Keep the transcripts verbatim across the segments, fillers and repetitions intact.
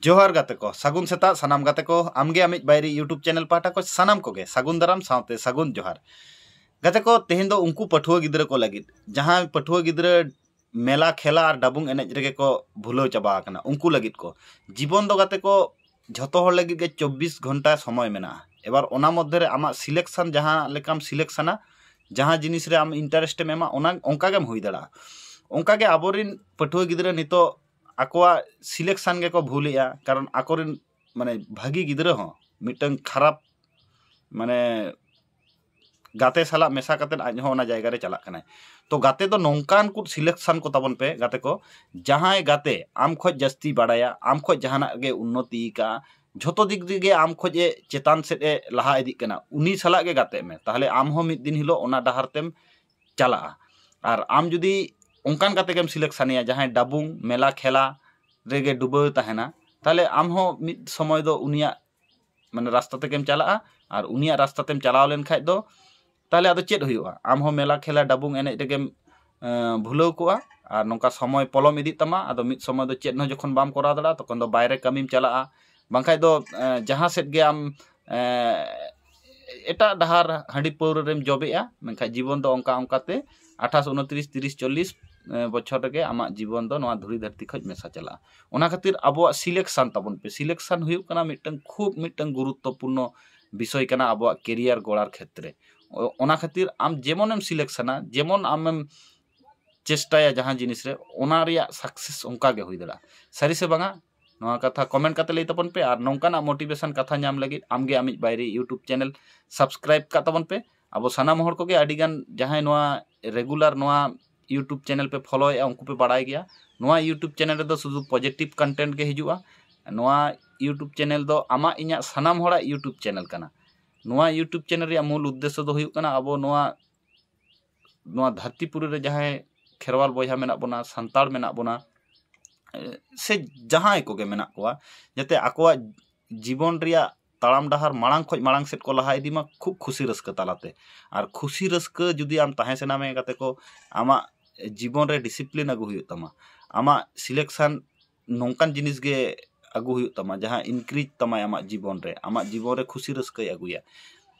ᱡᱚᱦᱟᱨ ᱜᱟᱛᱮ ᱠᱚ, ᱥᱟᱹᱜᱩᱱ ᱥᱮᱛᱟᱜ ᱥᱟᱱᱟᱢ ᱜᱟᱛᱮ ᱠᱚ᱾ ᱟᱢᱜᱮ ᱟᱢᱤᱡ ᱵᱟᱭᱨᱤ YouTube ᱪᱮᱱᱮᱞ ᱯᱟᱦᱴᱟ ᱠᱚ ᱥᱟᱱᱟᱢ ᱠᱚᱜᱮ ᱥᱟᱹᱜᱩᱱ ᱫᱟᱨᱟᱢ ᱥᱟᱶᱛᱮ ᱥᱟᱹᱜᱩᱱ ᱡᱚᱦᱟᱨ᱾ ᱜᱟᱛᱮ ᱠᱚ, ᱛᱮᱦᱮᱧ ᱫᱚ ᱩᱱᱠᱩ ᱯᱟᱹᱴᱷᱩᱣᱟᱹ ᱜᱤᱫᱽᱨᱟᱹ ᱠᱚ ᱞᱟᱹᱜᱤᱫ, ᱡᱟᱦᱟᱸᱭ ᱯᱟᱹᱴᱷᱩᱣᱟᱹ ᱜᱤᱫᱽᱨᱟᱹ ᱢᱮᱞᱟ ᱠᱷᱮᱞᱟ ᱟᱨ ᱰᱟᱵᱩᱝ ᱮᱱᱮᱡ ᱨᱮᱜᱮ ᱠᱚ ᱵᱷᱩᱞᱟᱹᱣ ᱪᱟᱵᱟ ᱟᱠᱟᱱᱟ, ᱩᱱᱠᱩ ᱞᱟᱹᱜᱤᱫ ᱠᱚ᱾ ᱡᱤᱵᱚᱱ ᱫᱚ ᱜᱟᱛᱮ ᱠᱚ ᱡᱷᱚᱛᱚ ᱦᱚᱲ ᱞᱟᱹᱜᱤᱫ ᱜᱮ ᱪᱚᱵᱵᱤᱥ ᱜᱷᱚᱱᱴᱟ ᱥᱚᱢᱚᱭ ᱢᱮᱱᱟᱜᱼᱟ᱾ ᱮᱵᱟᱨ ᱚᱱᱟ ᱢᱚᱫᱽᱫᱷᱮ ᱨᱮ ᱟᱢᱟᱜ ᱥᱤᱞᱮᱠᱥᱚᱱ, ᱡᱟᱦᱟᱸ ᱞᱮᱠᱟᱢ ᱥᱤᱞᱮᱠᱥᱚᱱᱟ, ᱡᱟᱦᱟᱸ ᱡᱤᱱᱤᱥ ᱨᱮ ᱟᱢ ᱤᱱᱴᱟᱨᱮᱥᱴ ᱮᱢ ᱮᱢᱟ, ᱚᱱᱟ ᱚᱱᱠᱟ ᱜᱮᱢ ᱦᱩᱭ ᱫᱟᱲᱮᱭᱟᱜᱼᱟ᱾ ᱚᱱᱠᱟ ᱜᱮ ᱟᱵᱚᱨᱮᱱ ᱯᱟᱹᱴᱷᱩᱣᱟᱹ ᱜᱤᱫᱽᱨᱟᱹ ᱱᱤᱛᱚᱜ ᱟᱠᱚᱣᱟᱜ ᱥᱤᱞᱮᱠᱥᱚᱱ ᱜᱮᱠᱚ ᱵᱷᱩᱞᱮᱜᱼᱟ, ᱠᱟᱨᱚᱱ ᱟᱠᱚᱨᱮᱱ ᱢᱟᱱᱮ ᱵᱷᱟᱹᱜᱤ ᱜᱤᱫᱽᱨᱟᱹ ᱦᱚᱸ ᱢᱤᱫᱴᱟᱝ ᱠᱷᱟᱨᱟᱯ ᱢᱟᱱᱮ ᱜᱟᱛᱮ ᱥᱟᱞᱟᱜ ᱢᱮᱥᱟ ᱠᱟᱛᱮᱫ ᱟᱡ ᱦᱚᱸ ᱚᱱᱟ ᱡᱟᱭᱜᱟ ᱨᱮ ᱪᱟᱞᱟᱜ ᱠᱟᱱᱟᱭ᱾ ᱛᱚ ᱜᱟᱛᱮ ᱫᱚ ᱱᱚᱝᱠᱟᱱ ᱠᱚ ᱥᱤᱞᱮᱠᱥᱚᱱ ᱠᱚ ᱛᱟᱵᱚᱱ ᱯᱮ ᱜᱟᱛᱮ ᱠᱚ, ᱡᱟᱦᱟᱸᱭ ᱜᱟᱛᱮ ᱟᱢ ᱠᱷᱚᱡ ᱡᱟᱹᱥᱛᱤ ᱵᱟᱲᱟᱭᱟ, ᱟᱢ ᱠᱷᱚᱡ ᱡᱟᱦᱟᱱᱟᱜ ᱜᱮ ᱩᱱᱱᱚᱛᱤ ᱟᱠᱟᱫᱼᱟ, ᱡᱷᱚᱛᱚ ᱫᱤᱠ ᱫᱤᱭᱮ ᱟᱢ ᱠᱷᱚᱡ ᱮ ᱪᱮᱛᱟᱱ ᱥᱮᱫ ᱮ ᱞᱟᱦᱟ ᱤᱫᱤᱜ ᱠᱟᱱᱟ, ᱩᱱᱤ ᱥᱟᱞᱟᱜ ᱜᱮ ᱜᱟᱛᱮᱜ ᱢᱮ᱾ ᱛᱟᱦᱚᱞᱮ ᱟᱢ ᱦᱚᱸ ᱢᱤᱫ ᱫᱤᱱ ᱦᱤᱞᱳᱜ ᱚᱱᱟ ᱰᱟᱦᱟᱨ ᱛᱮᱢ ᱪᱟᱞᱟᱜᱼᱟ᱾ ᱟᱨ ᱟᱢ ᱡᱩᱫᱤ ᱚᱱᱠᱟᱱ ᱜᱟᱛᱮ ᱜᱮᱢ ᱥᱤᱞᱮᱠᱥᱚᱱᱮᱭᱟ ᱡᱟᱦᱟᱸᱭ ᱰᱟᱵᱩᱝ ᱢᱮᱞᱟ ᱠᱷᱮᱞᱟ ᱨᱮᱜᱮ ᱰᱩᱵᱟᱹᱣ ᱛᱟᱦᱮᱱᱟ, ᱛᱟᱦᱚᱞᱮ ᱟᱢ ᱦᱚᱸ ᱢᱤᱫ ᱥᱚᱢᱚᱭ ᱫᱚ ᱩᱱᱤᱭᱟᱜ ᱢᱟᱱᱮ ᱨᱟᱥᱛᱟ ᱛᱮᱜᱮᱢ ᱪᱟᱞᱟᱜᱼᱟ᱾ ᱟᱨ ᱩᱱᱤᱭᱟᱜ ᱨᱟᱥᱛᱟ ᱛᱮᱢ ᱪᱟᱞᱟᱣ ᱞᱮᱱᱠᱷᱟᱡ ᱫᱚ ᱛᱟᱦᱚᱞᱮ ᱟᱫᱚ ᱪᱮᱫ ᱦᱩᱭᱩᱜᱼᱟ? ᱟᱢ ᱦᱚᱸ ᱢᱮᱞᱟ ᱠᱷᱮᱞᱟ ᱰᱟᱵᱩᱝ ᱮᱱᱮᱡ ᱨᱮᱜᱮᱢ ᱮᱸ, ᱵᱷᱩᱞᱟᱹᱣ ᱠᱚᱜᱼᱟ᱾ ᱟᱨ ᱱᱚᱝᱠᱟ ᱥᱚᱢᱚᱭ ᱯᱚᱞᱚᱢ ᱤᱫᱤᱜ ᱛᱟᱢᱟ, ᱟᱫᱚ ᱢᱤᱫ ᱥᱚᱢᱚᱭ ᱫᱚ ᱪᱮᱫ ᱦᱚᱸ ᱡᱚᱠᱷᱚᱱ ᱵᱟᱢ ᱠᱚᱨᱟᱣ ᱫᱟᱲᱮᱭᱟᱜᱼᱟ, ᱛᱚᱠᱷᱚᱱ ᱫᱚ ᱵᱟᱭᱨᱮ ᱠᱟᱹᱢᱤᱢ ᱪᱟᱞᱟᱜᱼᱟ, ᱵᱟᱝᱠᱷᱟᱡ ᱫᱚ ᱮᱸ, ᱡᱟᱦᱟᱸ ᱥᱮᱫ ᱜᱮ ᱟᱢ ᱮᱸ, ᱮᱴᱟᱜ ᱰᱟᱦᱟᱨ ᱦᱟᱺᱰᱤ ᱯᱟᱹᱣᱨᱟᱹ ᱨᱮᱢ ᱡᱚᱵᱮᱜᱼᱟ, ᱢᱮᱱᱠᱷᱟᱱ ᱡᱤᱵᱚᱱ ᱫᱚ ᱚᱱᱠᱟ ᱚᱱᱠᱟᱛᱮ ᱟᱴᱷᱟᱥ, ᱩᱱᱛᱨᱤᱥ, ᱛᱤᱨᱤᱥ, ᱪᱚᱞᱞᱤᱥ ᱮᱸ, ᱵᱚᱪᱷᱚᱨ ᱨᱮᱜᱮ ᱟᱢᱟᱜ ᱡᱤᱵᱚᱱ ᱫᱚ ᱱᱚᱣᱟ ᱫᱷᱩᱲᱤ ᱫᱷᱟᱹᱨᱛᱤ ᱠᱷᱚᱡ ᱢᱮᱥᱟ ᱪᱟᱞᱟᱜᱼᱟ᱾ ᱚᱱᱟ ᱠᱷᱟᱹᱛᱤᱨ ᱟᱵᱚᱣᱟᱜ ᱥᱤᱞᱮᱠᱥᱚᱱ ᱛᱟᱵᱚᱱ ᱯᱮ᱾ ᱥᱤᱞᱮᱠᱥᱚᱱ ᱦᱩᱭᱩᱜ ᱠᱟᱱᱟ ᱢᱤᱫᱴᱟᱝ ᱠᱷᱩᱵ ᱢᱤᱫᱴᱟᱝ ᱜᱩᱨᱩᱛᱛᱚᱯᱩᱨᱱᱚ ᱵᱤᱥᱚᱭ ᱠᱟᱱᱟ ᱟᱵᱚᱣᱟᱜ ᱠᱮᱨᱤᱭᱟᱨ ᱜᱚᱲᱟᱨ ᱠᱷᱮᱛᱨᱮ᱾ ᱚ-, ᱚᱱᱟ ᱠᱷᱟᱹᱛᱤᱨ ᱟᱢ ᱡᱮᱢᱚᱱᱮᱢ ᱥᱤᱞᱮᱠᱥᱚᱱᱟ, ᱡᱮᱢᱚᱱ ᱟᱢᱮᱢ ᱪᱮᱥᱴᱟᱭᱟ ᱡᱟᱦᱟᱸ ᱡᱤᱱᱤᱥ ᱨᱮ, ᱚᱱᱟ ᱨᱮᱭᱟᱜ ᱥᱟᱠᱥᱮᱥ ᱚᱱᱠᱟ ᱜᱮ ᱦᱩᱭ ᱫᱟᱲᱮᱭᱟᱜᱼᱟ᱾ ᱥᱟᱹᱨᱤ ᱥᱮ ᱵᱟᱝᱟ? ᱱᱚᱣᱟ ᱠᱟᱛᱷᱟ ᱠᱚᱢᱮᱱᱴ ᱠᱟᱛᱮ ᱞᱟᱹᱭ ᱛᱟᱵᱚᱱ ᱯᱮ᱾ ᱟᱨ ᱱᱚᱝᱠᱟᱱᱟᱜ ᱢᱳᱴᱤᱵᱷᱮᱥᱚᱱ ᱠᱟᱛᱷᱟ ᱧᱟᱢ ᱞᱟᱹᱜᱤᱫ ᱟᱢᱜᱮ ᱟᱢᱤᱡ ᱵᱟᱭᱨᱤ YouTube ᱪᱮᱱᱮᱞ ᱥᱟᱵᱥᱠᱨᱟᱭᱤᱵ ᱠᱟᱜ ᱛᱟᱵᱚᱱ ᱯᱮ᱾ ᱟᱵᱚ ᱥᱟᱱᱟᱢ ᱦᱚᱲ ᱠᱚᱜᱮ ᱟᱹᱰᱤᱜᱟᱱ ᱡᱟᱦᱟᱸᱭ ᱱᱚᱣᱟ ᱨᱮᱜᱩᱞᱟᱨ ᱱᱚᱣᱟ YouTube ᱪᱮᱱᱮᱞ ᱯᱮ ᱯᱷᱚᱞᱳᱭᱮᱫᱼᱟ, ᱩᱱᱠᱩ ᱯᱮ ᱵᱟᱲᱟᱭ ᱜᱮᱭᱟ, ᱱᱚᱣᱟ YouTube ᱪᱮᱱᱮᱞ ᱨᱮᱫᱚ ᱥᱩᱫᱷᱩ ᱯᱚᱡᱮᱴᱤᱵᱷ ᱠᱚᱱᱴᱮᱱᱴ ᱜᱮ ᱦᱤᱡᱩᱜᱼᱟ᱾ ᱱᱚᱣᱟ YouTube ᱪᱮᱱᱮᱞ ᱫᱚ ᱟᱢᱟᱜ ᱤᱧᱟᱹᱜ ᱥᱟᱱᱟᱢ ᱦᱚᱲᱟᱜ YouTube ᱪᱮᱱᱮᱞ ᱠᱟᱱᱟ᱾ ᱱᱚᱣᱟ YouTube ᱪᱮᱱᱮᱞ ᱨᱮᱭᱟᱜ ᱢᱩᱞ ᱩᱫᱽᱫᱮᱥᱥᱚ ᱫᱚ ᱦᱩᱭᱩᱜ ᱠᱟᱱᱟ ᱟᱵᱚ ᱱᱚᱣᱟ, ᱱᱚᱣᱟ ᱫᱷᱟᱹᱨᱛᱤ ᱯᱩᱨᱤ ᱨᱮ ᱡᱟᱦᱟᱸᱭ ᱠᱷᱮᱨᱣᱟᱞ ᱵᱚᱭᱦᱟ ᱢᱮᱱᱟᱜ ᱵᱚᱱᱟ, ᱥᱟᱱᱛᱟᱲ ᱢᱮᱱᱟᱜ ᱵᱚᱱᱟ, ᱮ, ᱥᱮ ᱡᱟᱦᱟᱸᱭ ᱠᱚᱜᱮ ᱢᱮᱱᱟᱜ ᱠᱚᱣᱟ, ᱡᱟᱛᱮ ᱟᱠᱚᱣᱟᱜ ᱡᱤᱵᱚᱱ ᱨᱮᱭᱟᱜ ᱛᱟᱲᱟᱢ ᱰᱟᱦᱟᱨ ᱢᱟᱲᱟᱝ ᱠᱷᱚᱡ ᱢᱟᱲᱟᱝ ᱥᱮᱫ ᱠᱚ ᱞᱟᱦᱟ ᱤᱫᱤ ᱢᱟ, ᱠᱷᱩᱵ ᱠᱷᱩᱥᱤ ᱨᱟᱹᱥᱠᱟᱹ ᱛᱟᱞᱟᱛᱮ᱾ ᱟᱨ ᱠᱷᱩᱥᱤ ᱨᱟᱹᱥᱠᱟᱹ ᱡᱩᱫᱤ ᱟᱢ ᱛᱟᱦᱮᱸ ᱥᱟᱱᱟ ᱢᱮᱭᱟ ᱜᱟᱛᱮ ᱠᱚ, ᱟᱢᱟᱜ ᱡᱤᱵᱚᱱ ᱨᱮ ᱰᱤᱥᱤᱯᱞᱤᱱ ᱟᱹᱜᱩ ᱦᱩᱭᱩᱜ ᱛᱟᱢᱟ᱾ ᱟᱢᱟᱜ ᱥᱤᱞᱮᱠᱥᱚᱱ ᱱᱚᱝᱠᱟᱱ ᱡᱤᱱᱤᱥ ᱜᱮ ᱟᱹᱜᱩ ᱦᱩᱭᱩᱜ ᱛᱟᱢᱟ, ᱡᱟᱦᱟᱸ ᱤᱱᱠᱨᱤᱡᱽ ᱛᱟᱢᱟᱭ ᱟᱢᱟᱜ ᱡᱤᱵᱚᱱ ᱨᱮ, ᱟᱢᱟᱜ ᱡᱤᱵᱚᱱ ᱨᱮ ᱠᱷᱩᱥᱤ ᱨᱟᱹᱥᱠᱟᱹᱭ ᱟᱹᱜᱩᱭᱟ᱾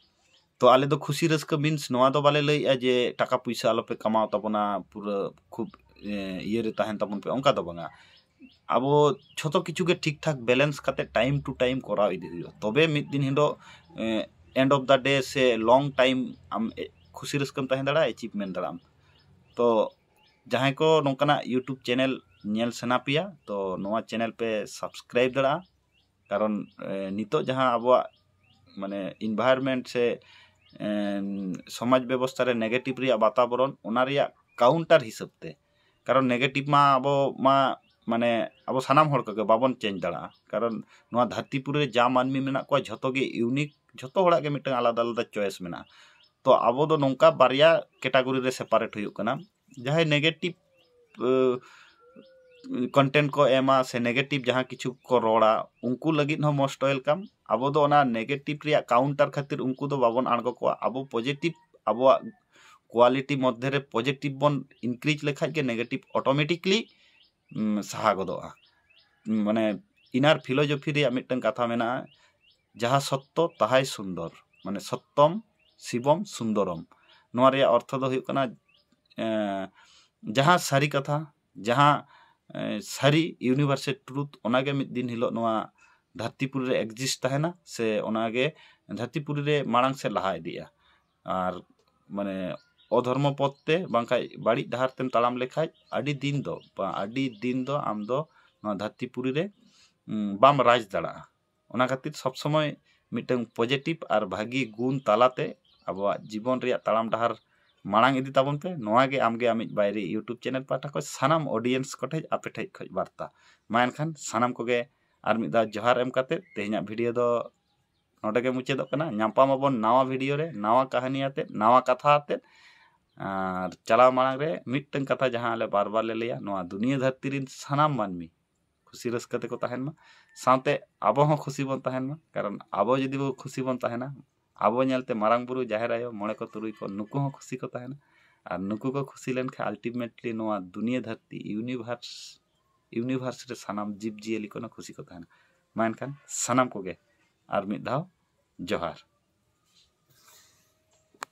ᱛᱚ ᱟᱞᱮ ᱫᱚ ᱠᱷᱩᱥᱤ ᱨᱟᱹᱥᱠᱟᱹ ᱢᱤᱱᱥ ᱱᱚᱣᱟ ᱫᱚ ᱵᱟᱞᱮ ᱞᱟᱹᱭᱮᱜᱼᱟ ᱡᱮ ᱴᱟᱠᱟ ᱯᱩᱭᱥᱟᱹ ᱟᱞᱚᱯᱮ ᱠᱟᱢᱟᱣ ᱛᱟᱵᱚᱱᱟ, ᱯᱩᱨᱟᱹ ᱠᱷᱩᱵ ᱮ, ᱤᱭᱟᱹ ᱨᱮ ᱛᱟᱦᱮᱱ ᱛᱟᱵᱚᱱ ᱯᱮ, ᱚᱱᱠᱟ ᱫᱚ ᱵᱟᱝᱟ᱾ ᱟᱵᱚ ᱡᱷᱚᱛᱚ ᱠᱤᱪᱷᱩ ᱜᱮ ᱴᱷᱤᱠ ᱴᱷᱟᱠ ᱵᱮᱞᱮᱱᱥ ᱠᱟᱛᱮ ᱴᱟᱭᱤᱢ ᱴᱩ ᱴᱟᱭᱤᱢ ᱠᱚᱨᱟᱣ ᱤᱫᱤ ᱦᱩᱭᱩᱜᱼᱟ, ᱛᱚᱵᱮ ᱢᱤᱫ ᱫᱤᱱ ᱦᱤᱞᱳᱜ ᱮ, end of the day ᱥᱮ long time ᱟᱢ ᱮ, ᱠᱷᱩᱥᱤ ᱨᱟᱹᱥᱠᱟᱹᱢ ᱛᱟᱦᱮᱸ ᱫᱟᱲᱮᱭᱟᱜᱼᱟ, ᱮᱪᱤᱵᱷᱢᱮᱱᱴ ᱫᱟᱲᱮᱭᱟᱜ ᱟᱢ᱾ ᱛᱚ ᱡᱟᱦᱟᱸᱭ ᱠᱚ ᱱᱚᱝᱠᱟᱱᱟᱜ YouTube ᱪᱮᱱᱮᱞ ᱧᱮᱞ ᱥᱟᱱᱟ ᱯᱮᱭᱟ, ᱛᱚ ᱱᱚᱣᱟ ᱪᱮᱱᱮᱞ ᱯᱮ ᱥᱟᱵᱥᱠᱨᱟᱭᱤᱵ ᱫᱟᱲᱮᱭᱟᱜᱼᱟ᱾ ᱠᱟᱨᱚᱱ ᱮ, ᱱᱤᱛᱚᱜ ᱡᱟᱦᱟᱸ ᱟᱵᱚᱣᱟᱜ ᱢᱟᱱᱮ ᱤᱱᱵᱷᱟᱭᱨᱢᱮᱱᱴ ᱥᱮ ᱮᱢ, ᱥᱚᱢᱟᱡᱽ ᱵᱮᱵᱚᱥᱛᱷᱟ ᱨᱮ ᱱᱮᱜᱮᱴᱤᱵᱷ ᱨᱮᱭᱟᱜ ᱵᱟᱛᱟᱵᱚᱨᱚᱱ, ᱚᱱᱟ ᱨᱮᱭᱟᱜ ᱠᱟᱣᱩᱱᱴᱟᱨ ᱦᱤᱥᱟᱹᱵ ᱛᱮ᱾ ᱠᱟᱨᱚᱱ ᱱᱮᱜᱮᱴᱤᱵᱷ ᱢᱟ ᱟᱵᱚ ᱢᱟ ᱢᱟᱱᱮ ᱟᱵᱚ ᱥᱟᱱᱟᱢ ᱦᱚᱲ ᱠᱚᱜᱮ ᱵᱟᱵᱚᱱ ᱪᱮᱧᱡᱽ ᱫᱟᱲᱮᱭᱟᱜᱼᱟ᱾ ᱠᱟᱨᱚᱱ ᱱᱚᱣᱟ ᱫᱷᱟᱹᱨᱛᱤ ᱯᱩᱨᱤ ᱨᱮ ᱡᱟ ᱢᱟᱹᱱᱢᱤ ᱢᱮᱱᱟᱜ ᱠᱚᱣᱟ, ᱡᱷᱚᱛᱚ ᱜᱮ ᱤᱭᱩᱱᱤᱠ, ᱡᱷᱚᱛᱚ ᱦᱚᱲᱟᱜ ᱜᱮ ᱢᱤᱫᱴᱟᱝ ᱟᱞᱟᱫᱟ ᱟᱞᱟᱫᱟ ᱪᱚᱭᱮᱥ ᱢᱮᱱᱟᱜᱼᱟ᱾ ᱛᱚ ᱟᱵᱚ ᱫᱚ ᱱᱚᱝᱠᱟ ᱵᱟᱨᱭᱟ ᱠᱮᱴᱟᱜᱚᱨᱤ ᱨᱮ ᱥᱮᱯᱟᱨᱮᱴ ᱦᱩᱭᱩᱜ ᱠᱟᱱᱟ᱾ ᱡᱟᱦᱟᱸᱭ ᱱᱮᱜᱮᱴᱤᱵᱷ ᱠᱚᱱᱴᱮᱱᱴ ᱠᱚ ᱮᱢᱟ ᱥᱮ ᱱᱮᱜᱮᱴᱤᱵᱷ ᱡᱟᱦᱟᱸ ᱠᱤᱪᱷᱩ ᱠᱚ ᱨᱚᱲᱟ, ᱩᱱᱠᱩ ᱞᱟᱹᱜᱤᱫ ᱦᱚᱸ most welcome᱾ ᱟᱵᱚ ᱫᱚ ᱚᱱᱟ ᱱᱮᱜᱮᱴᱤᱵᱷ ᱨᱮᱭᱟᱜ ᱠᱟᱣᱩᱱᱴᱟᱨ ᱠᱷᱟᱹᱛᱤᱨ ᱩᱱᱠᱩ ᱫᱚ ᱵᱟᱵᱚᱱ ᱟᱬᱜᱚ ᱠᱚᱣᱟ᱾ ᱟᱵᱚ ᱯᱚᱡᱮᱴᱤᱵᱷ, ᱟᱵᱚᱣᱟᱜ ᱠᱳᱣᱟᱞᱤᱴᱤ ᱢᱚᱫᱽᱫᱷᱮ ᱨᱮ ᱯᱚᱡᱮᱴᱤᱵᱷ ᱵᱚᱱ ᱤᱱᱠᱨᱤᱡᱽ ᱞᱮᱠᱷᱟᱡ ᱜᱮ ᱱᱮᱜᱮᱴᱤᱵᱷ ᱚᱴᱳᱢᱮᱴᱤᱠᱞᱤ ᱥᱟᱦᱟ ᱜᱚᱫᱚᱜᱼᱟ᱾ ᱢᱟᱱᱮ ᱤᱱᱟᱨ ᱯᱷᱤᱞᱳᱡᱚᱯᱷᱤ ᱨᱮᱭᱟᱜ ᱢᱤᱫᱴᱟᱝ ᱠᱟᱛᱷᱟ ᱢᱮᱱᱟᱜᱼᱟ, ᱡᱟᱦᱟᱸ ᱥᱚᱛᱛᱚ ᱛᱟᱦᱟᱭ ᱥᱩᱱᱫᱚᱨ, ᱢᱟᱱᱮ ᱥᱚᱛᱛᱚᱢ ᱥᱤᱵᱚᱢ ᱥᱩᱱᱫᱚᱨᱚᱢ᱾ ᱱᱚᱣᱟ ᱨᱮᱭᱟᱜ ᱚᱨᱛᱷᱚ ᱫᱚ ᱦᱩᱭᱩᱜ ᱠᱟᱱᱟ ᱮᱸ, ᱡᱟᱦᱟᱸ ᱥᱟᱹᱨᱤ ᱠᱟᱛᱷᱟ, ᱡᱟᱦᱟᱸ ᱮᱸ, ᱥᱟᱹᱨᱤ ᱤᱭᱩᱱᱤᱵᱷᱟᱨᱥᱟᱞ ᱴᱨᱩᱛᱷ, ᱚᱱᱟᱜᱮ ᱢᱤᱫ ᱫᱤᱱ ᱦᱤᱞᱳᱜ ᱱᱚᱣᱟ ᱫᱷᱟᱹᱨᱛᱤᱯᱩᱨᱤ ᱨᱮ ᱮᱠᱡᱤᱥᱴ ᱛᱟᱦᱮᱱᱟ, ᱥᱮ ᱚᱱᱟᱜᱮ ᱫᱷᱟᱹᱨᱛᱤᱯᱩᱨᱤ ᱨᱮ ᱢᱟᱲᱟᱝ ᱥᱮᱫ ᱞᱟᱦᱟ ᱤᱫᱤᱜᱼᱟ᱾ ᱟᱨ ᱢᱟᱱᱮ ᱚᱫᱷᱚᱨᱢᱚ ᱯᱚᱛᱷ ᱛᱮ ᱵᱟᱝᱠᱷᱟᱡ ᱵᱟᱹᱲᱤᱡ ᱰᱟᱦᱟᱨ ᱛᱮᱢ ᱛᱟᱲᱟᱢ ᱞᱮᱠᱷᱟᱡ ᱟᱹᱰᱤ ᱫᱤᱱ ᱫᱚ ᱵᱟ-, ᱟᱹᱰᱤ ᱫᱤᱱ ᱫᱚ ᱟᱢ ᱫᱚ ᱱᱚᱣᱟ ᱫᱷᱟᱹᱨᱛᱤᱯᱩᱨᱤ ᱨᱮ ᱩᱸ, ᱵᱟᱢ ᱨᱟᱡᱽ ᱫᱟᱲᱮᱭᱟᱜᱼᱟ᱾ ᱚᱱᱟ ᱠᱷᱟᱹᱛᱤᱨ ᱥᱚᱵᱽ ᱥᱚᱢᱚᱭ ᱢᱤᱫᱴᱟᱝ ᱯᱚᱡᱮᱴᱤᱵᱷ ᱟᱨ ᱵᱷᱟᱹᱜᱤ ᱜᱩᱱ ᱛᱟᱞᱟᱛᱮ ᱟᱵᱚᱣᱟᱜ ᱡᱤᱵᱚᱱ ᱨᱮᱭᱟᱜ ᱛᱟᱲᱟᱢ ᱰᱟᱦᱟᱨ ᱢᱟᱲᱟᱝ ᱤᱫᱤ ᱛᱟᱵᱚᱱ ᱯᱮ᱾ ᱱᱚᱣᱟ ᱜᱮ ᱟᱢᱜᱮ ᱟᱢᱤᱡ ᱵᱟᱭᱨᱤ YouTube ᱪᱮᱱᱮᱞ ᱯᱟᱦᱴᱟ ᱠᱷᱚᱱ ᱥᱟᱱᱟᱢ ᱚᱰᱤᱭᱮᱱᱥ ᱠᱚᱴᱷᱮᱡ, ᱟᱯᱮ ᱴᱷᱮᱡ ᱠᱷᱚᱱ ᱵᱟᱨᱛᱟ᱾ ᱢᱟ ᱮᱱᱠᱷᱟᱱ ᱥᱟᱱᱟᱢ ᱠᱚᱜᱮ ᱟᱨ ᱢᱤᱫ ᱫᱷᱟᱣ ᱡᱚᱦᱟᱨ ᱮᱢ ᱠᱟᱛᱮ ᱛᱮᱦᱮᱧᱟᱜ ᱵᱷᱤᱰᱤᱭᱳ ᱫᱚ ᱱᱚᱰᱮ ᱜᱮ ᱢᱩᱪᱟᱹᱫᱚᱜ ᱠᱟᱱᱟ᱾ ᱧᱟᱯᱟᱢ ᱟᱵᱚᱱ ᱱᱟᱣᱟ ᱵᱷᱤᱰᱤᱭᱳ ᱨᱮ, ᱱᱟᱣᱟ ᱠᱟᱹᱦᱱᱤ ᱟᱛᱮᱫ, ᱱᱟᱣᱟ ᱠᱟᱛᱷᱟ ᱟᱛᱮᱫ᱾ ᱟᱨ ᱪᱟᱞᱟᱣ ᱢᱟᱲᱟᱝ ᱨᱮ ᱢᱤᱫᱴᱟᱝ ᱠᱟᱛᱷᱟ ᱡᱟᱦᱟᱸ ᱟᱞᱮ ᱵᱟᱨ ᱵᱟᱨ ᱞᱮ ᱞᱟᱹᱭᱟ, ᱱᱚᱣᱟ ᱫᱩᱱᱤᱭᱟᱹ ᱫᱷᱟᱹᱨᱛᱤ ᱨᱮᱱ ᱥᱟᱱᱟᱢ ᱢᱟᱹᱱᱢᱤ ᱠᱷᱩᱥᱤ ᱨᱟᱹᱥᱠᱟᱹ ᱛᱮᱠᱚ ᱛᱟᱦᱮᱱ ᱢᱟ, ᱥᱟᱶᱛᱮ ᱟᱵᱚ ᱦᱚᱸ ᱠᱷᱩᱥᱤ ᱵᱚᱱ ᱛᱟᱦᱮᱱ ᱢᱟ᱾ ᱠᱟᱨᱚᱱ ᱟᱵᱚ ᱡᱩᱫᱤ ᱵᱚ ᱠᱷᱩᱥᱤ ᱵᱚᱱ ᱛᱟᱦᱮᱱᱟ, ᱟᱵᱚ ᱧᱮᱞᱛᱮ ᱢᱟᱨᱟᱝ ᱵᱩᱨᱩ, ᱡᱟᱦᱮᱨ ᱟᱭᱳ, ᱢᱚᱬᱮ ᱠᱚ ᱛᱩᱨᱩᱭ ᱠᱚ, ᱱᱩᱠᱩ ᱦᱚᱸ ᱠᱷᱩᱥᱤ ᱠᱚ ᱛᱟᱦᱮᱱᱟ᱾ ᱟᱨ ᱱᱩᱠᱩ ᱠᱚ ᱠᱷᱩᱥᱤ ᱞᱮᱱᱠᱷᱟᱱ ᱟᱞᱴᱤᱢᱮᱴᱞᱤ ᱱᱚᱣᱟ ᱫᱩᱱᱤᱭᱟᱹ ᱫᱷᱟᱹᱨᱛᱤ, ᱤᱭᱩᱱᱤᱵᱷᱟᱨᱥ ᱤᱭᱩᱱᱤᱵᱷᱟᱨᱥ ᱨᱮ ᱥᱟᱱᱟᱢ ᱡᱤᱵᱽ ᱡᱤᱭᱟᱹᱞᱤ ᱠᱚ ᱠᱷᱩᱥᱤ ᱠᱚ ᱛᱟᱦᱮᱱᱟ᱾ ᱢᱟ ᱮᱱᱠᱷᱟᱱ ᱥᱟᱱᱟᱢ ᱠᱚᱜᱮ ᱟᱨ ᱢᱤᱫ ᱫᱷᱟᱣ ᱡᱚᱦᱟᱨ᱾